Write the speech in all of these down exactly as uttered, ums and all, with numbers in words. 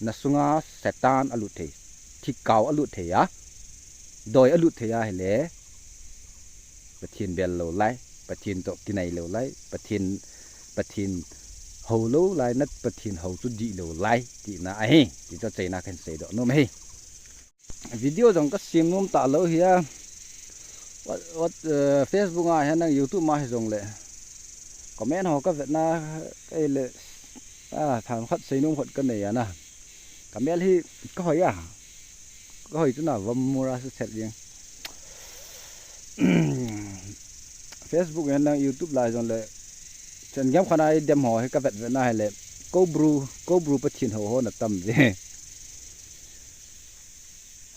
Na sunga Satan alut thei, thikau alut thei a, doi alut thei a hile, Pathen bel lou lai, Pathen toh kinai lou lai, Pathen, Pathen hou lou lai, na Pathen hou chu dih lou lai, tina ahi, ti chu achaina kahin seidoh nom ahi. Video jong kasem nom talou hi a, what, what, eh, Facebook a hin nang YouTube ma hijongle, comment ho kavetna, kei le, ah, themkhat seinom khat kanei ana. Kamel hi kahoi a. Kahoi chu na vom mura se set jeng. Facebook a hin nang YouTube lai jongle, chen gam khana idem ho hi kavetvetna hile, Koubru, Koubru Pathen hou ho natam je.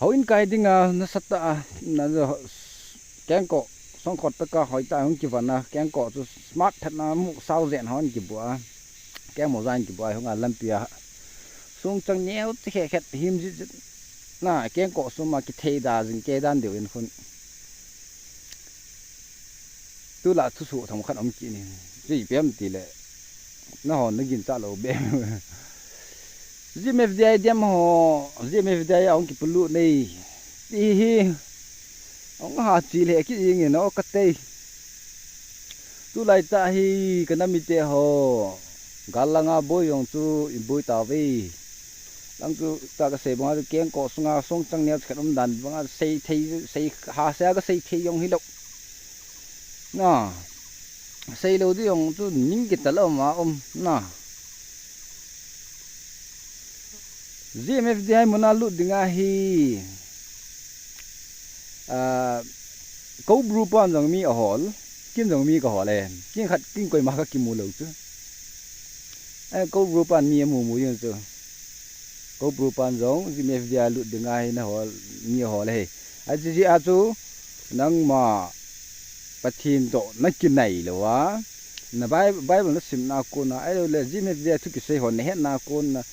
Houin kai dinga nasatah a, na, kengkoh, songkhot tah a hoitah a hung kivon a, kengkoh chu smart that na mu sao jen hon kibu a, kengmo jan kibu a, hung a lampi a, sung chang neo che khe khet him ji ji, na kengkoh sum a kithei da jing kei dan deu in khun. Tulai thusoh themkhat um kit in, chu ipi ham tile, nahon nagin cha lou be. GMFDI dem ho, GMFDI a hung kipolut nei, ti hi, hung ha chi le kit jeng in o katei. Tulai tah hi kanam mite ho, gal langa boi jong chu iboi tauve. Lang chu tah kasei banga chu kengkoh sunga song chang neo khat um dan banga sei thei, sei ha se a kasei thei jong hilou. Na, seilou ding jong chu ning kital um a um, na. GMFDI muna lut dinga hi, ah, Koubru pan jong mi ahol, kin jong mi kahol e. Kin khat, kin koima kakimu lou chu. Eh, Koubru pan mi amu mu jeng chu. Koubru pan jong GMFDI lut dinga hi nahol, mi ahol e. Ahi jeh a chu, nangma Pathen toh nakinai lou a, na Bi-, Bible nasimna kona, ahilouleh GMFDI thu kisei ho nahetna kona,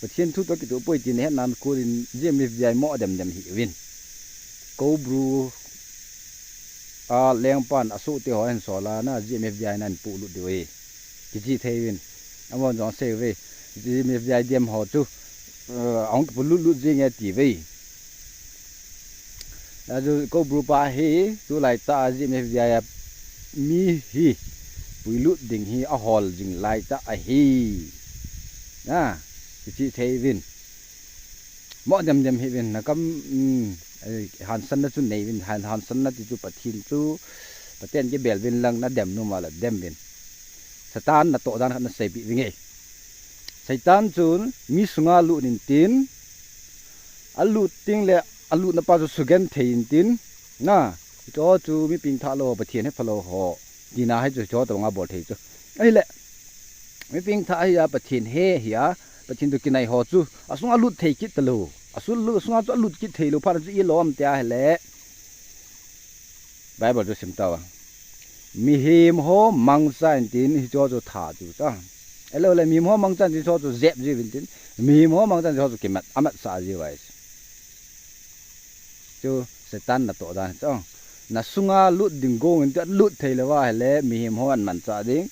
Pathen thu toh kitoh poi ti nahetna konin GMFDI mo demdem hih uvin. Koubru a lengpan asohte ho ahin sol a na GMFDI nahin polut diu ahi, kichih thei uvin. Amahon jong asei uve, GMFDI dem ho chu, eh, ahung kipolut lut jeng e ati uve. Achu Koubru pa hi, tulai tah a GMFDI a mi hi puilut ding hi ahol jing lai tah ahi. Na, kichih thei uvin. Mo demdem hih uvin, nakam, um, eh, hansanna chu nei uvin, han, hansanna ti chu Pathen chu, Pathen kibel uvin lang nadem nom a le dem uvin. Satan natoh dan khat naseipeh uvinge. Satan chun mi sunga lut intin, alut teng le alutna pa chu sugenthei intin, na, hicheho chu mi pengthah lou, Pathen hepha lou ho, tina hi chu hicheho tobanga bol thei chu. Ahile, mi pengthah hi a Pathen he hi a, Pathen toh kinai ho chu, asunga lut thei kit talou. Asunga chu alut kit theilou phat chu ilom tia hile, Bible chu sim tauva. Mihem ho mangcha intin hicheho chu tha jiu chu. Ahilouleh mihem ho mangcha intin hicheho chu jep jiu intin. Mihem ho mangcha intin hicheho chu kimat, amatsah jiu ahi. Chu Satan natoh dan chu. Nasunga lut ding gong intin lut theilou ahile mihem ho ahin manchah ding.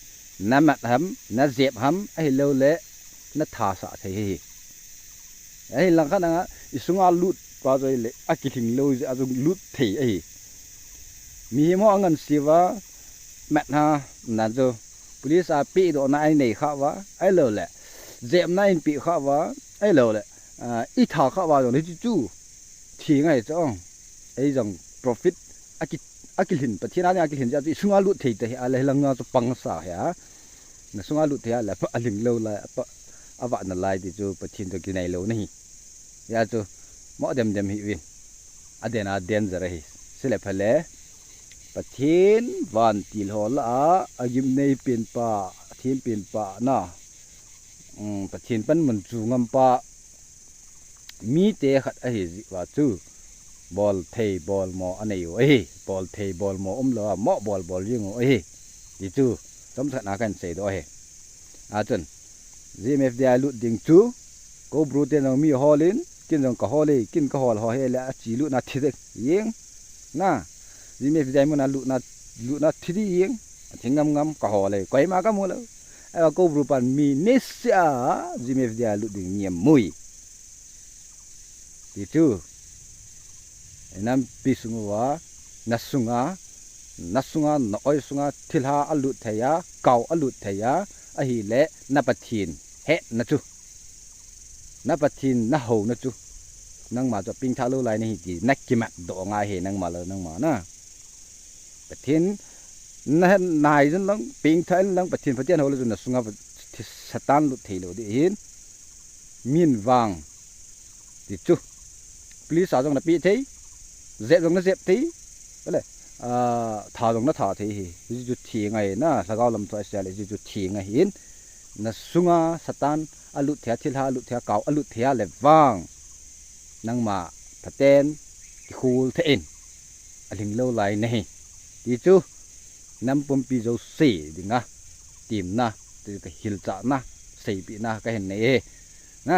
Namat ham, najep ham, ahilouleh nathasah thei hi. Ahin lang khat nanga, isunga lut pa chu ahile, akilhing lou jeh a chu lut thei ahi. Mihem ho angansea, matna, na chu, police a pehdohna ahin nei khah uva, ahilouleh, jepna ahin peh khah uva, ahilouleh, ah, itha khah uva jong hiche chu, theng ahi chu, ei jong prophet, aki, akilhin, Pathen a ding akilhin jeh a chu isunga lut thei tahih a le, hilanga chu pangsa hi a. Nasunga lut thei a le, alhing lou lai, apa, avahna lai ti chu Pathen toh kinai louna ahi. Hijeh a chu, mo demdem hih uvin. Aden a danger ahi. Chule phale, Pathen vantil ho lah a, agimnei penpa, athem penpa na. Um, Pathen panmun chu ngampa, mite khat ahi jeh uva chu, bolthei bolmo anei u ahi, bolthei bolmo umlou a, mo bolbol jing u ahi, ti chu, chomcha khat na kahin seidoh ahi. Achun, GMFDI lut ding chu, Koubru ten jong mi ahol in, ken jong kahol e, ken kahol ho hile ache lutna thi ding jeng. Na, GMFDI muna lutna, lutna thi ding jeng, athi ngam ngam kahol e, koima kamu lou. Ahivang Koubru pan mi niseh a GMFDI lut ding mi amu e. Ti chu, nampi sung uva, na sunga, na sunga, na oi sunga, thilha alut thei a, kau alut thei a, ahile, na Pathen hetna chu. Na Pathen na houna chu. Nangma chu pengtha lou lai nahi ti, na kimat doh ngai ahi nangma le nangma na. Pathen na nai jun lang, pengtha in lang, Pathen phaten hou le jun na sunga Satan lut thei lou ding ahin. Min vang. Ti chu. Police a jong na pe thei. Jep jong na jep thei. Bale. Ah, tha jong na tha thei ahi. Hichu theng ahi na, lhagao lam thu a isei le, hichu theng ahin. Na sunga Satan alut thei a, thilha alut thei a, kau alut thei a le vang. Nangma phaten kikhol thei in. Alhing lou lai nahi. Ti chu, nam pumpi jouse dinga, temna, ti ka hilchahna, seipehna, ka hin nei e. Na,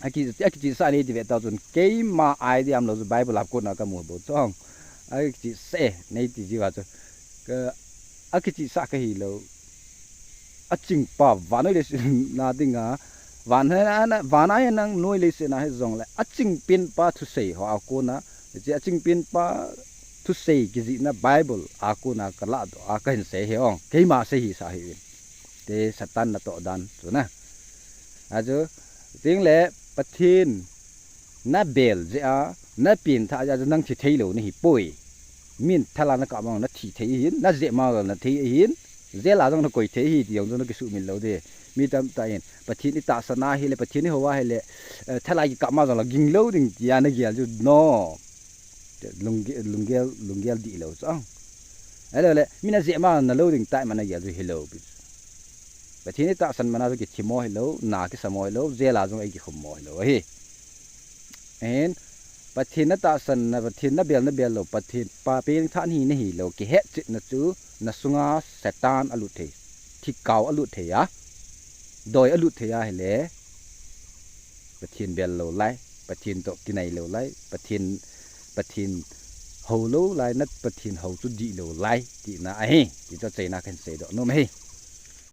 aki, akichehsah nei ti ve tau chun, keima idea umlou chu Bible a kona ka mu bou chu. Akichehsah e, nei ti jiu va chu. Ka, akichehsah ka hilou. Achingpa vannoi leiset na dinga, van he na, na, van a he nang noi leiset na he jong le, achingpen pa thusei ho a kona, hiche achingpen pa thusei kijihna Bible a kona ka lahdoh a ka hin sei ahi ong, keima sei hisa ahi in. Te Satan natoh dan chu na. Achu, ting le Pathen na bel jeh a, na pengtha jeh a chu nang thi thei lou nahi poi. Min thal a na kap ma na thi thei ahin, na jep ma na thi ahin, jail a jong na koi thei ahi ti jong chu na kisuhmil lou ding. Mi tamtah in, Pathen i tahsan a hile, Pathen i hou a hile, eh, thal a kikap ma jong la ging lou ding tia na gel chu no. Lunggel, lunggel, lunggel dihlou chu ang. Ahilou le, mi na jep ma na lou ding tai ma na gel chu hilou pi. Pathen i tahsan mana chu kithi mo hilou, na kisa mo hilou, jail a jong ei kikhum mo hilou ahi. Ahin, Pathen na tahsan na, Pathen na bel na bel lou, Pathen pa pengtha nahi nahi lou, kihetchetna chu, na sunga Satan alut thei, thikau alut thei a, doi alut thei a hile, Pathen bel lou lai, Pathen toh kinai lou lai, Pathen, Pathen hou lou lai, na Pathen hou chu dihlou lai, tina ahi, ti chu achaina ka hin seidoh nom ahi.